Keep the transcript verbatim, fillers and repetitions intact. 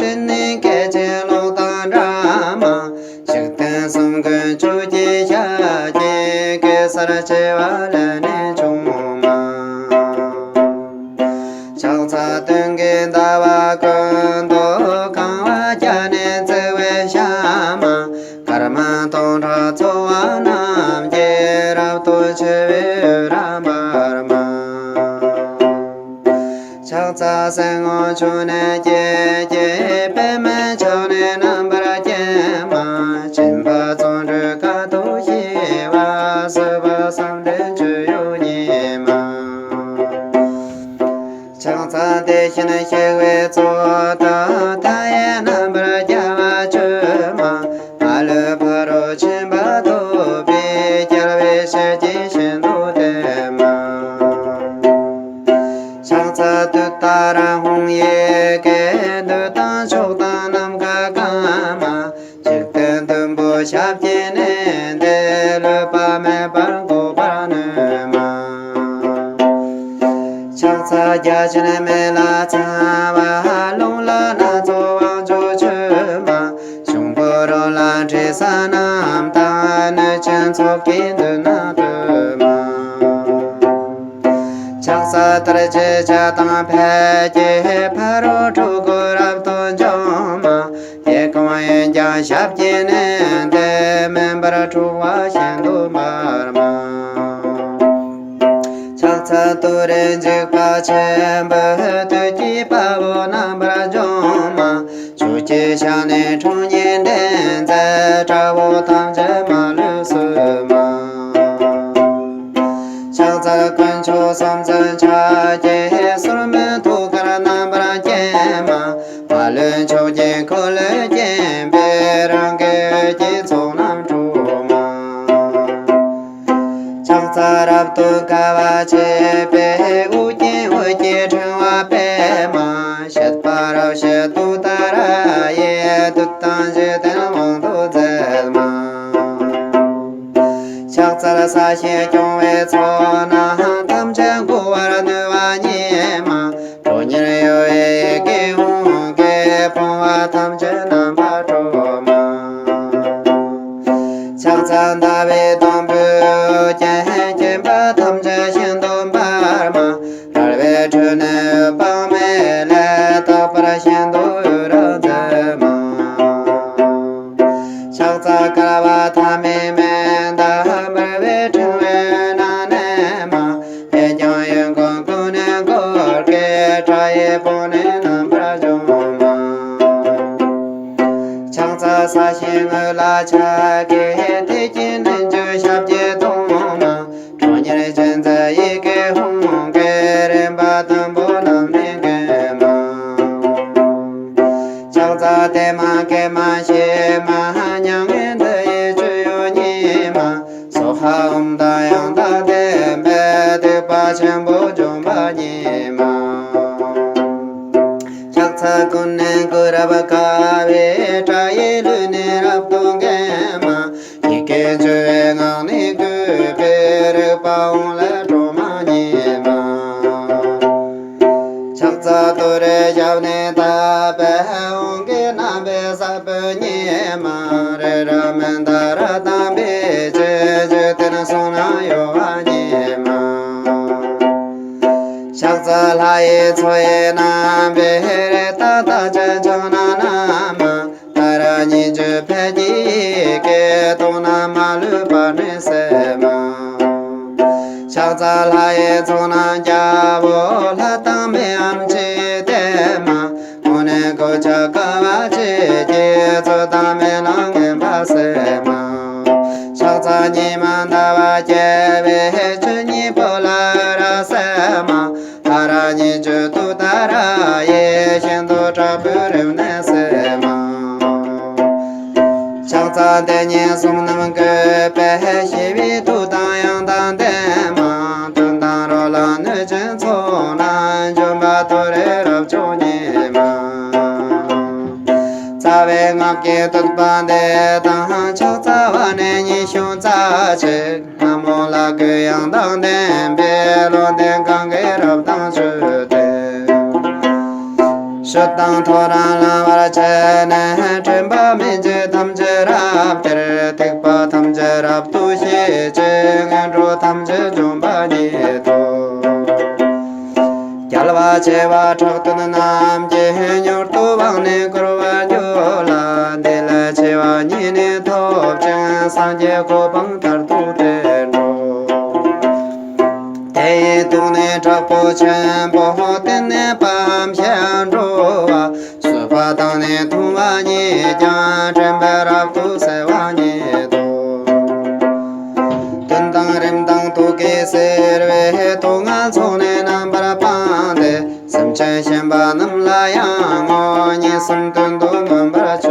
བསྟན་ནས་སྐད་ཅིག་ལོག་དང་འདྲ་མ། འཇིག་རྟེན་གསུམ་མགོན་བཅུ་གྱི་ཞལ་གྱི། གེ་སར་བྱེ་བ་ལས་ནི་བྱུང་མ། ཕྱག་འཚལ་སྟོན་ཀའི་ཟླ་བ་ཀུན་ཏུ། གང་བ་བརྒྱ་ནི་བརྩེགས་པའི་ཞལ་མ། སྐར་མ་སྟོང་ཕྲག་ཚོགས་པ་རྣམས་ཀྱིས། རབ་ཏུ་ཕྱེ་བའི་འོད་རབ་འབར་མ། ཕྱག་འཚལ་སེམས་དབང་ཕྱུག་ནི་སྐྱེས་ཀྱི། པདྨས་ཕྱག་ནི་རྣམ་པར་བརྒྱན་མ། སྦྱིན་པ་བརྩོན་འགྲུས་དཀའ་ཐུབ་ཞི་བ། བཟོད་པ་བསམ་གཏན་སྤྱོད་ཡུལ་ཉིད་མ། ཕྱག་འཚལ་དེ་བཞིན་གཤེགས་པའི་གཙུག་ཏོར། མཐའ་ཡས་རྣམ་པར་རྒྱལ་བ་སྤྱོད་མ། མ་ལུས་ཕ་རོལ་ཕྱིན་པ་ཐོབ་པའི། རྒྱལ་བའི་ཞལ་གྱིས་ཤིན་ཏུ་བསྟེན་མ། ཕྱག་འཚལ་ཏུཏྟཱ་ར་ཧཱུྃ་ཡི་གེས། འདོད་དང་ཕྱོགས་དང་ནམ་མཁའ་གང་མ། འཇིག་རྟེན་བདུན་པོ་ཞབས་ཀྱིས་མནན་ཏེ། ལུས་པ་མེད་པར་འགུགས་པར་ནུས་མ། ཕྱག་འཚལ་བརྒྱ་བྱིན་མེ་ལྷ་ཚངས་པ། རླུང་ལྷ་སྣ་ཚོགས་དབང་ཕྱུག་མཆོད་མ། འབྱུང་པོ་རོ་ལངས་དྲི་ཟ་རྣམས་དང་། གནོད་སྦྱིན་ཚོགས་ཀྱིས་མདུན་ན་བསྟོད་མ། ཕྱག་འཚལ་ཏར་གྱི་ཆ་དང་ཕཊ་ཀྱིས། ཕ་རོལ་འཁྲུལ་འཁོར་རབ་ཏུ་འཇོམས་མ། གཡས་བསྐུམ་གཡོན་བརྐྱང་ཞབས་ཀྱིས་མནན་ཏེ། མེ་འབར་འཁྲུགས་པ་ཤིན་ཏུ་འབར་མ། ཕྱག་འཚལ་ཏུ་རེ་འཇིགས་པ་ཆེན་པོས། བདུད་ཀྱི་དཔའ་བོ་རྣམ་པར་འཇོམས་མ། ཆུ་སྐྱེས་ཞལ་ནི་ཁྲོ་གཉེར་ལྡན་མཛད། དགྲ་བོ་ཐམས་ཅད་མ་ལུས་གསོད་མ། ཕྱག་འཚལ་དཀོན་མཆོག་གསུམ་མཚོན་ཕྱག་རྒྱའི། སོར་མོས་ཐུགས་ཀར་རྣམ་པར་བརྒྱན་མ། མ་ལུས་ཕྱོགས་ཀྱི་འཁོར་ལོས་བརྒྱན་པའི། རང་གི་འོད་ཀྱི་ཚོགས་རྣམས་འཁྲུག་མ། ཕྱག་འཚལ་རབ་ཏུ་དགའ་བ་བརྗིད་པའི། དབུ་རྒྱན་འོད་ཀྱི་ཕྲེང་བ་སྤེལ་མ། བཞད་པ་རབ་བཞད་ཏུཏྟཱ་ར་ཡིས། བདུད་དང་འཇིག་རྟེན་དབང་དུ་མཛད་མ། ཕྱག་འཚལ་ས་གཞི་སྐྱོང་བའི་ཚོགས་རྣམས། ཐམས་ཅད་འགུགས་པར་ནུས་པ་ཉིད་མ། ཁྲོ་གཉེར་གཡོ་བའི་ཡི་གེ་ཧཱུྃ་གིས། ཕུང་པོ་ཐམས་ཅད་རྣམ་པར་སྒྲོལ་མ། ཕྱག་འཚལ་ཟླ་བའི་དུམ་བུས་བརྒྱན། བརྒྱན་པ་ཐམས་ཅད་ཤིན་ཏུ་འབར་མ། རལ་པའི་ཁྲོད་ནས་འོད་དཔག་མེད་ལས། རྟག་པར་ཤིན་ཏུ་འོད་རབ་མཛད་མ། ཕྱག་འཚལ་བསྐལ་པ་ཐ་མའི་མེ་འདབ། འབར་བའི་ཕྲེང་བའི་ནང་གནས་མ། གཡས་བརྐྱང་གཡོན་བསྐུམ་ཀུན་ནས་བསྐོར་དགའི། དགྲ་ཡི་དཔུང་ནི་རྣམ་པར་འཇོམས་མ། ཕྱག་འཚལ་ས་གཞིའི་ངོས་ལ་ཕྱག་གི། ཐིག་གི་མདུང་རྒྱུད་ཞབས་ཀྱིས་བརྡུང་མ། ཁྲོ་གཉེར་ཅན་མཛད་ཡི་གེ་ཧཱུྃ་གིས། རིམ་པ་དང་པོ་རྣམས་ནི་འགེམས་མ། ཕྱག་འཚལ་བདེ་མ་དགེ་མ་ཞི་མ། མྱ་ངན་འདས་ཡི་སྤྱོད་ཡུལ་ཉིད་མ། སྭཱ་ཧཱ་ཨོཾ་དང་ཡང་དག་ལྡན་པས། སྡིག་པ་ཆེན་པོ་འཇོམས་པ་ཉིད་མ། ཕྱག་འཚལ་ཀུན་ནས་བསྐོར་རབ་དགའ་བའི། དགྲ་ཡི་ལུས་ནི་རབ་ཏུ་འགེམས་མ། ཡི་གེ་བཅུ་པའི་ངག་ནི་བཀོད་པའི། རིག་པ་དབང་ལས་སྒྲོལ་མ་ཉིད་མ། ཕྱག་འཚལ་ཏུ་རེའི་ཞབས་ནི་བརྡབས་པའི། དབང་གི་རྣམ་པའི་ས་བོན་ཉིད་མ། རི་རབ་མནྡ་ར་དང་འབིགས་བྱེད། འཇིག་རྟེན་གསུམ་རྣམས་གཡོ་བ་ཉིད་མ། ཕྱག་འཚལ་ལྷ་ཡི་མཚོ་ཡི་རྣམ་པའི། རི་དྭགས་རྟགས་ཅན་ཕྱག་ན་བསྣམས་མ། ཏཱ་ར་གཉིས་བརྗོད་ཕཊ་ཀྱི་ཡི་གེས། དུག་རྣམས་མ་ལུས་པར་ནི་སེལ་མ། ཕྱག་འཚལ་ལྷ་ཡི་ཚོགས་རྣམས་རྒྱལ་པོ། ལྷ་དང་མིའམ་ཅི་ཡིས་བསྟེན་མ། དངོས་གནས་གོ་ཆ་དཀའ་བ་སྤྱད་ཀྱི། རྩོད་དང་རྨི་ལམ་ངན་པ་སེལ་མ། ཕྱག་འཚལ་ཉི་མ་ཟླ་བ་རྒྱས་པའི། ཆོས་ཉིད་པོ་ལ་འོད་རབ་གསལ་མ། ཏཱ་ར་གཉིས་བརྗོད་ཏུཏྟཱ་ར་ཡིས། ཤིན་ཏུ་དྲག་པོའི་རིམས་ནད་སེལ་མ། ཕྱག་འཚལ་དེ་ཉིད་གསུམ་རྣམས་བཀོད་པའི། ཞི་བའི་མཐུ་དང་ཡང་དག་ལྡན་མ། གདོན་དང་རོ་ལངས་གནོད་སྦྱིན་ཚོགས་རྣམས། འཇོམས་པ་ཏུ་རེ་རབ་མཆོག་ཉིད་མ། རྩ་བའི་སྔགས་ཀྱི་བསྟོད་པ་འདི་དང་། ཕྱག་འཚལ་བ་ནི་ཉི་ཤུ་རྩ་གཅིག་ན་མོ་ལ་གུ་ཡང་དག་ལྡན་པའི། བློ་ལྡན་གང་གིས་རབ་དང་བརྗོད་དེ། ཆོས་དང་ཐོ་རངས་བླང་བར་བྱས་ནས། དྲན་པ་མེད་ཀྱི་ཐམས་ཅད་རབ་སྟེར། སྡིག་པ་ཐམས་ཅད་རབ་ཏུ་ཞི་བྱེད། ངན་འགྲོ་ཐམས་ཅད་འཇོམས་པ་ཉིད་དོ། རྒྱལ་བ་བྱེ་བ་ཕྲག་བདུན་རྣམས་ཀྱིས། མྱུར་དུ་དབང་ནི་བསྐུར་བར་འགྱུར་ལ། འདི་ལས་ཆེ་བ་ཉིད་ནི་ཐོབ་ཅིང་། སངས་རྒྱས་གོ་འཕང་མཐར་ཐུག་དེར་འགྲོ། དེ་ཡི་དུག་ནི་དྲག་པོ་ཆེན་པོ། གཏན་ནས་པའམ་ཤེས་འགྲོ་བ། གསོད་པ་དང་ནི་འཐུང་བ་ཉིད་ཀྱང་། དྲན་པས་རབ་ཏུ་བསལ་བ་ཉིད་དོ། གདོན་དང་རིམས་དང་དུག་གིས་གཟིར་བའི། དུག་ལྔ་ཚོགས་ནི་རྣམ་པར་སྤངས་ཏེ། སེམས་ཅན་གཞན་པ་རྣམས་ལ་ཡང་ངོ་། གཉིས་གསུམ་བདུན་དུ་སྨོན་པར་བྱ།